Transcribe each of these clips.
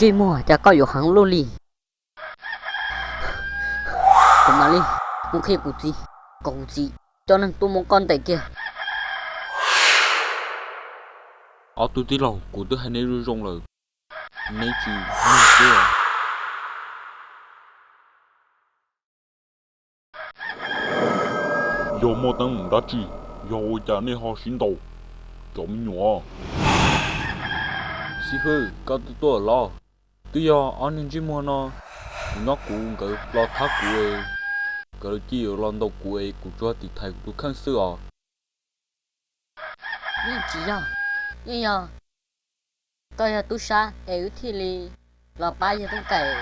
Ntsej muag, cas koj yuav heev luaj li? Kuv mam li mus qhia kuv txiv, kom kuv txiv coj neeg tuaj muab koj ntes kiag. Ob tug tij laug, kuv twb hais neb zoo zoo lawm, neb tsis mloog xwb. Yog muaj teeb meem dab tsi, yog ua cas nej ho sib ntaus, cov me nyuam? Xib hwb, koj twb tuaj los? Twb yog ob niag ntsej muag no, kuv nyob kuv nkawd los thab kuv es, nkawd cia yuav los ntaus kuv es kuv tsuas tiv thaiv kuv tus kheej xwb os. Yeej tsis yog, yeej yog koj yog tub sab es wb thiaj li los pab yawg Tooj Kaim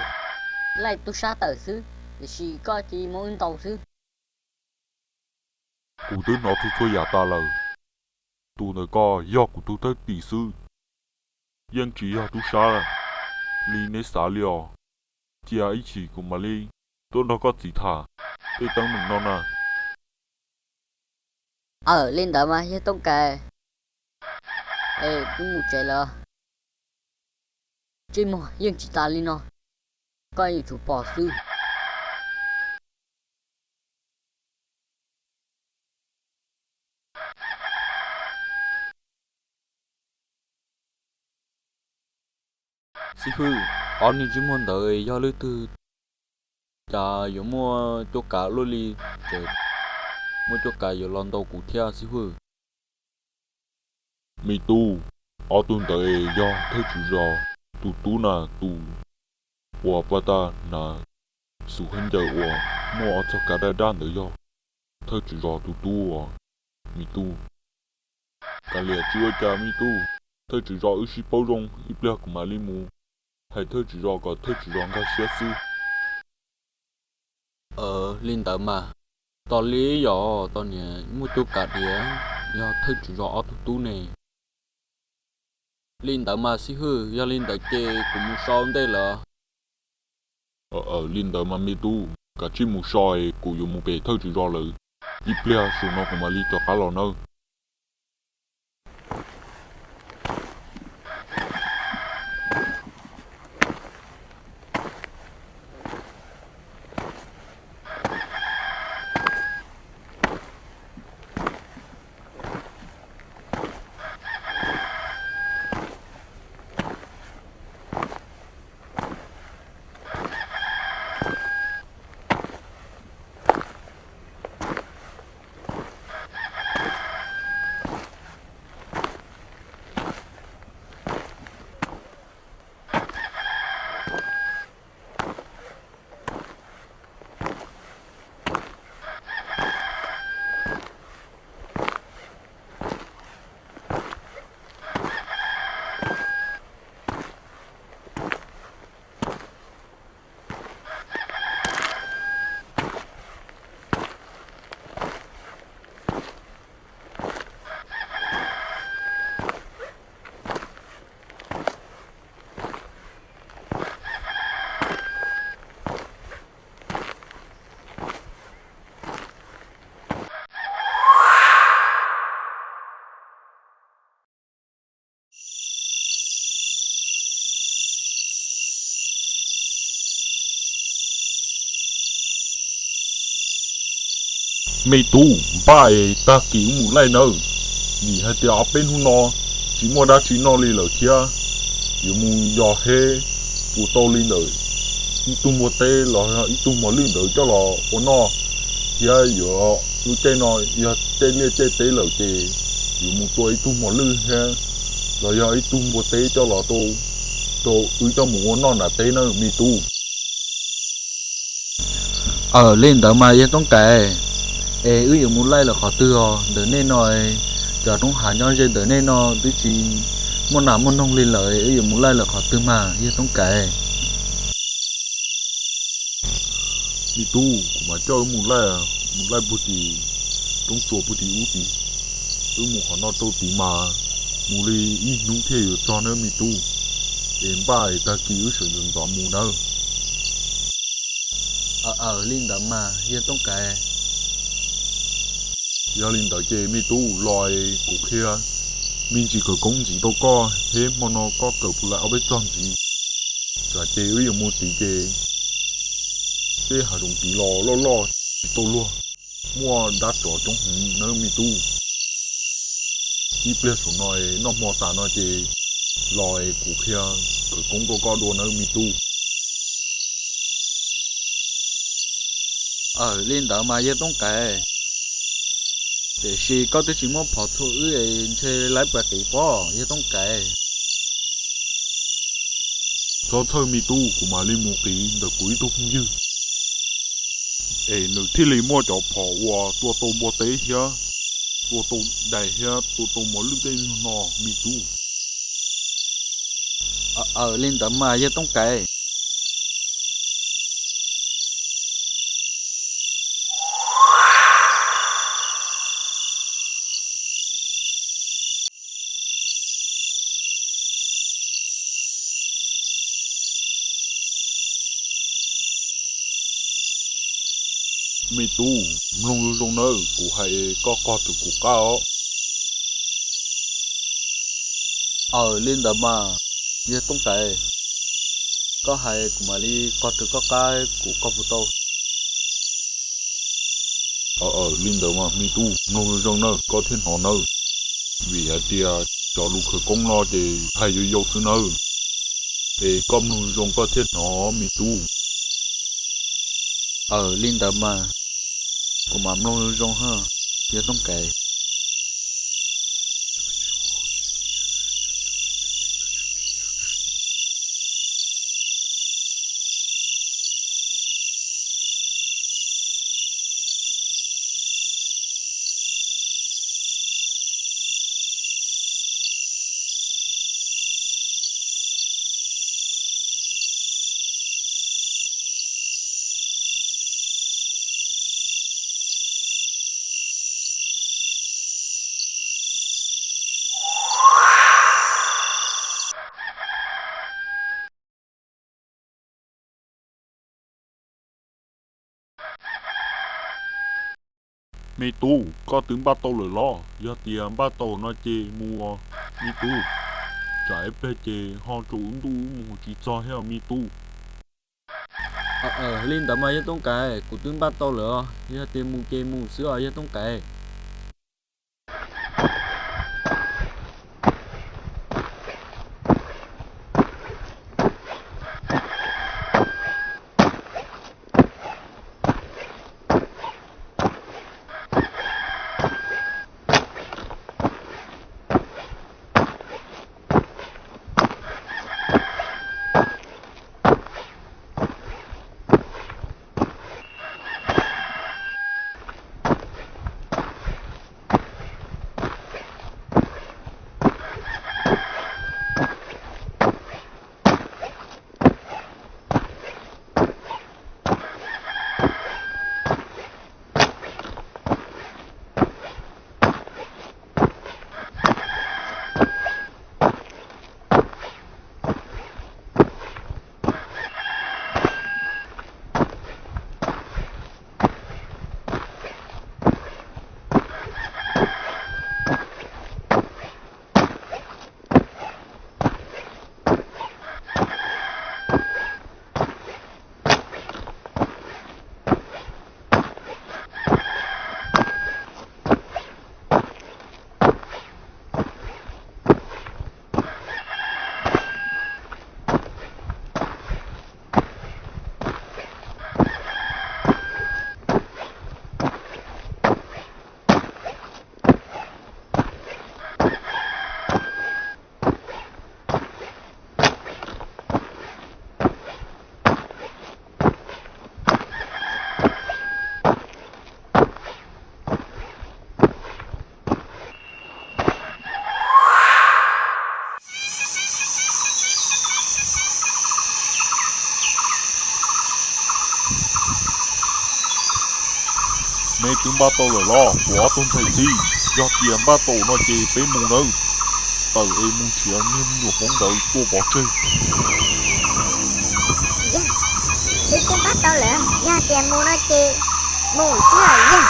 laij tub sab tawm xwb, tiam sis koj cia muab wb ntaus xwb. Kuv twb hnov txhua txhua yam tas lawm, tus ntawm koj yog kuv tus thwj tim xwb, yeej tsis yog tub sab li neb xav li os. Cia ib chim kuv mam li tuaj nrog koj txiv tham tej teeb meem no na. Aws, li ntawd mas yawg Tooj Kaim, es wb mus tsev lawm. Ntsej muag, yeej tsis tas li no, koj yuav tsum pom xwb. Xib hwb, ob niag ntsej muag ntawd yog leej twg, cas yuav muaj cuab kav luaj li, tseem muaj cuab kav yuav los ntaus kuv thiab xib hwb? Me tub, ob tug ntawd yog thawj tswv zos tus tub na, tus uas paj tag hnav xub khaub ncaws uas muaj ob txoj kav daj daj ntawd yog thawj tswv zos tus tub os, me tub. Kav liam, tsis ua cas me tub, thawj tswv zos wb sib paub zoo, ib pliag kuv mam li mus hais thawj tswv zos kom thawj tswv zos nkag siab xwb. Li ntawd mas, tos li yog tos niam muaj cuab kav tias yog thawj tswv zos ob tug tub ne. Li ntawd mas xib hwb, yog li ntawd ces kuv mus so ntej lawm. Li ntawd mas me tub, kav tsij mus so, kuv yuav mus pem thawj tswv zos lawm, ib pliag saum no kuv mam li rov qab los nawb. Me tub, npaj es tag kis wb mus laij nawb. Vim hais tias ob peb hnub no tsis muaj dab tsi noj li lawm thiab, yuav mus yos heb puas tau li ntawm ib tug npua teb los yog ib tug mos lwj ntawd coj los ua noj, thiab yuav lub caij no yog caij liaj caij teb lawm ces yuav mus tua ib tug mos lwj thiab los yog ib tug npua teb coj los rau wb coj mus ua noj nram teb nawb me tub. Aws, li ntawd mas yawg Tooj Kaim, es wb yuav mus laij lawm qhov twg os? Ntawm nej no, cov roob hav nyob ze ntawm nej no twb tsis muaj nas muaj noog li lawm, wb yuav mus laij lawm qhov twg mas yawg Tooj Kaim? Me tub, kuv mam coj wb mus laij, mus laij puag tim roob tsuas puag tim ub tid. Wb mus qhov no rau tid mas mus li ib hnub thiaj yuav txog nawb me tub. Es npaj es tag kis wb sawv ntxov ntxov mus nawb. Aws, li ntawd mas yawg Tooj Kaim. Yog li ntawd ces me tub, los es kuv qhia me ntsis khawv koob ntxiv rau koj, heb hmo no koj kawm puas laij ob peb txog ntxiv. Tsam ces wb yuav mus tid ces tej hav zoov tid los loj loj tsis tau luag, muaj dab tsov coob heev nawb me tub. Ib pliag saum no es noj hmo tas no ces los es kuv qhia khawv koob rau koj dua nawb me tub. Aws, li ntawd mas yawg Tooj Kaiv, tiam sis koj twb tsis muab phom txhua wb es ntshe lawv puas qiv pob yawg Tooj Kaiv. Txhob txhawj me tub, kuv mam li mus qiv ntawm kuv ib tug phooj ywg es nws thiaj li muaj cov phom uas tua tau npua teb thiab tua tau dais thiab tua tau mos lwj tej nyuag no me tub. Aws, li ntawd mas yawg Tooj Kaiv. Me tub, mloog zoo zoo nawb, kuv hais koj qog rau kuv qab os. Aws, li ntawd mas yawg Tooj Kaiv, koj hais kuv mam li qog rau koj qab, kuv qog puas tau? Aws, li ntawd mas me tub, mloog zoo zoo nawb, koj thiaj hnov nawb. Vim hais tias cov lus khawv koob no ces hais yau yau xwb nawb, es koj mloog zoo koj thiaj hnov me tub. Aws, li ntawd mas kuv mam mloog zoo zoo, yawg Tooj Kaiv. Me tub, koj twb npaj tau lawm los? Yog tias npaj tau no ces mus os me tub, tsam ib pliag ces ho rau ntuj mus tsis txog thiab me tub. Li ntawd mas yawg Tooj Kaiv, kuv twb npaj tau lawm os, yog tias mus ces mus xwb os yawg Tooj Kaiv. Neb twb npaj tau lawm los kuv ob tug ntxhais txib? Yog tias npaj tau no ces peb mus nawb. Tawm es mus nrhiav niag me nyuam hmoob ntawd tua pov tseg. Twb twb npaj tau lawm, yog tias mus no ces mus xwb os yawg.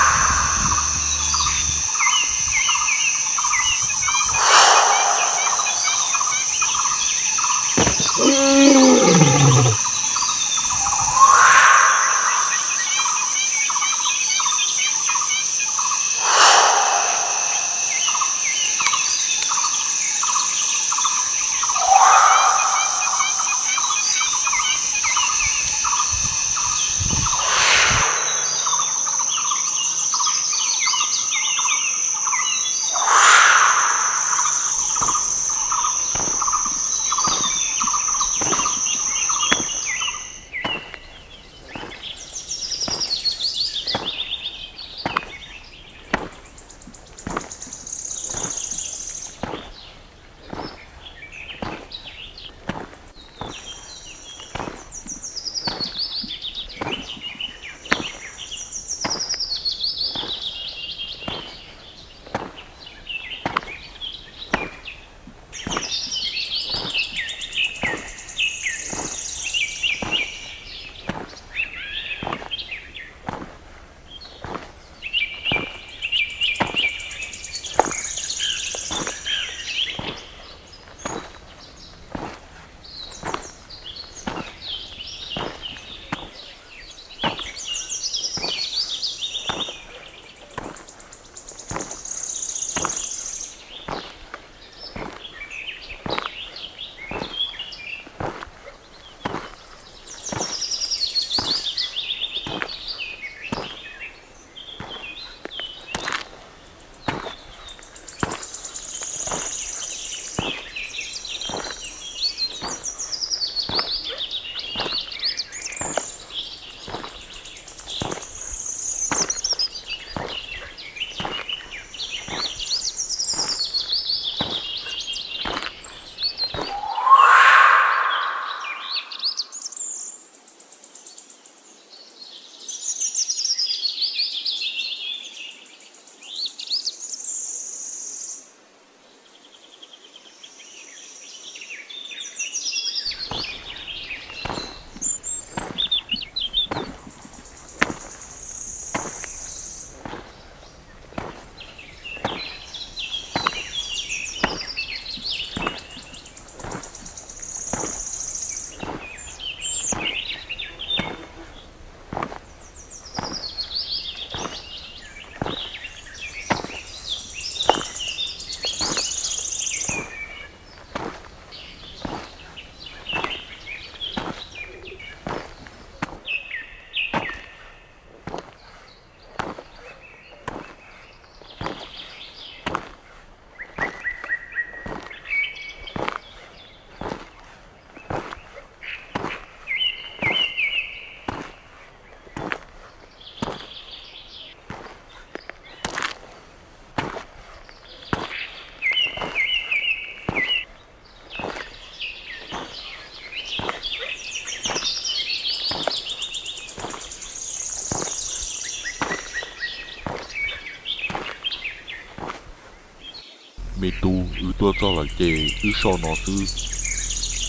Me tub, wb tuaj txog lawm ces wb so no xwb,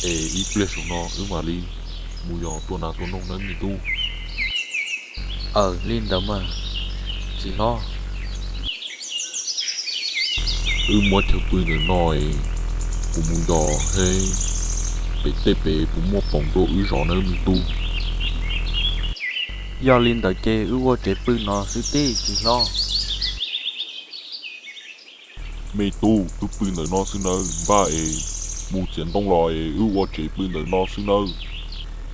es ib pliag saum no wb mam li mus yos tua nas tua noog nawb me tub. Aws, li ntawd mas txiv hlob. Wb muab chaw pw ntawm no es kuv mus yos heb pem tej pem puas muaj poom rau wb zov nawb me tub. Yog li ntawd ces wb ua tsev pw no xwb tib tsis hlob. Me tub, wb pw ntawm no xwb nawb, npaj es mus txiav ntoo los es wb ua tsev pw ntawm no xwb nawb.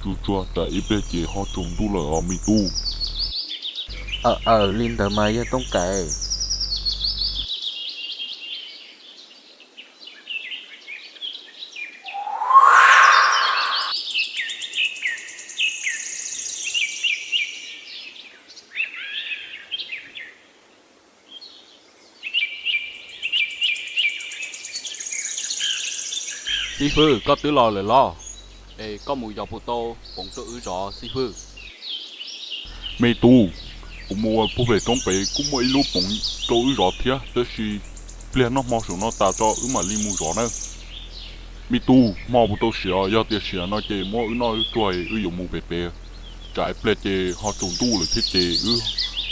Tsuag tsuag tsam ib pliag ces ho tsaus ntuj lawm os me tub. Aws, li ntawd mas yog tooj kaim. Xib hwb, koj twb los lawm los? Es koj mus yos puas tau poom rau wb zov xib hwb? Me tub, kuv mus ua puag pem roob pem kuj muaj ib lub poom rau wb zov thiab, tab sis pliag noj hmo saum no tas tso wb mam li mus zov nawb. Me tub, hmo puas tau siav? Yog tias siav no ces muab wb noj tsuag wb yuav mus pem pem, tsam ib pliag ces ho tsaus ntuj lawm thiab ces wb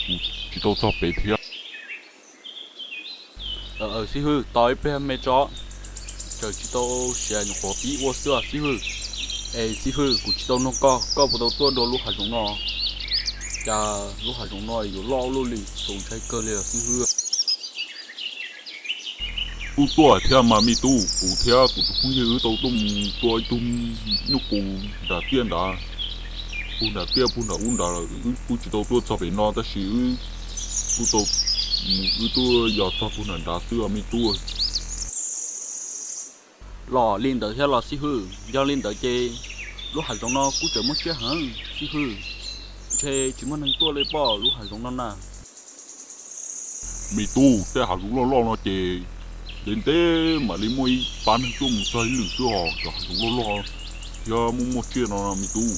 mus tsis tau txog pem thiab. Xib hwb, tos ib pliag me tso, tseem tsis tau siav nyuam qhuav pib ua xwb os xib hwb. Es xib hwb, kuv tsis tau nug koj, koj puas tau tuaj dua lub hav zoov no? Cas lub hav zoov no yuav loj luaj li, txaus ntshai kawg li os xib hwb. Wb tuaj thiab mas me tub, kuv thiab kuv tus phooj ywg wb tau tuaj mus tua ib tug nyuj qus nram tiaj nrad, puag nram tiaj puag nram ub nrad lawm, wb kuj tsis tau tuaj txog pem no tab sis wb kuj tau mus, wb tuaj yos txog puag nram nrad xwb os me tub. Los li ntawd thiab los xib hwb? Yog li ntawd ces lub hav zoov no kuj tseem muaj tsiaj heev xib hwb, ntshe tsis muaj neeg tuaj li pob lub hav zoov no na. Me tub, tej hav zoov loj loj no ces ntev ntev mam li muaj ib pab neeg tuaj mus txog ib lwm xwb os, cov hav zoov loj loj thiab muaj muaj tsiaj no me tub.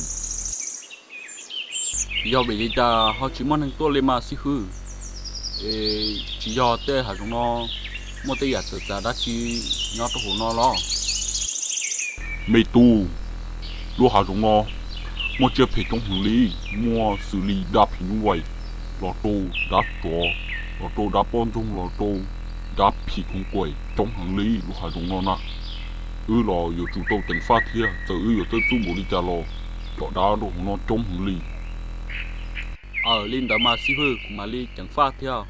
Yog vim li cas ho tsis muaj neeg tuaj li mas xib hwb? Es tsis yog tej hav zoov no muaj tej yam txawv txav dab tsi nyob rau hauv no los? Me tub, lub hav zoov no muaj tsiaj phem coob heev li, muaj xws li dab phim nyuj vais los rau dab tsov, los rau dab poj ntxoog, los rau dab phim khoov kuaim coob heev li lub hav zoov no na. Wb los yuav tsum tau ceev faj thiab, txawm wb yuav txawj txuj npaum li cas los cov dab rau hauv no coob heev li. Aws, li ntawd mas xib hwb, kuv mam li ceev faj thiab.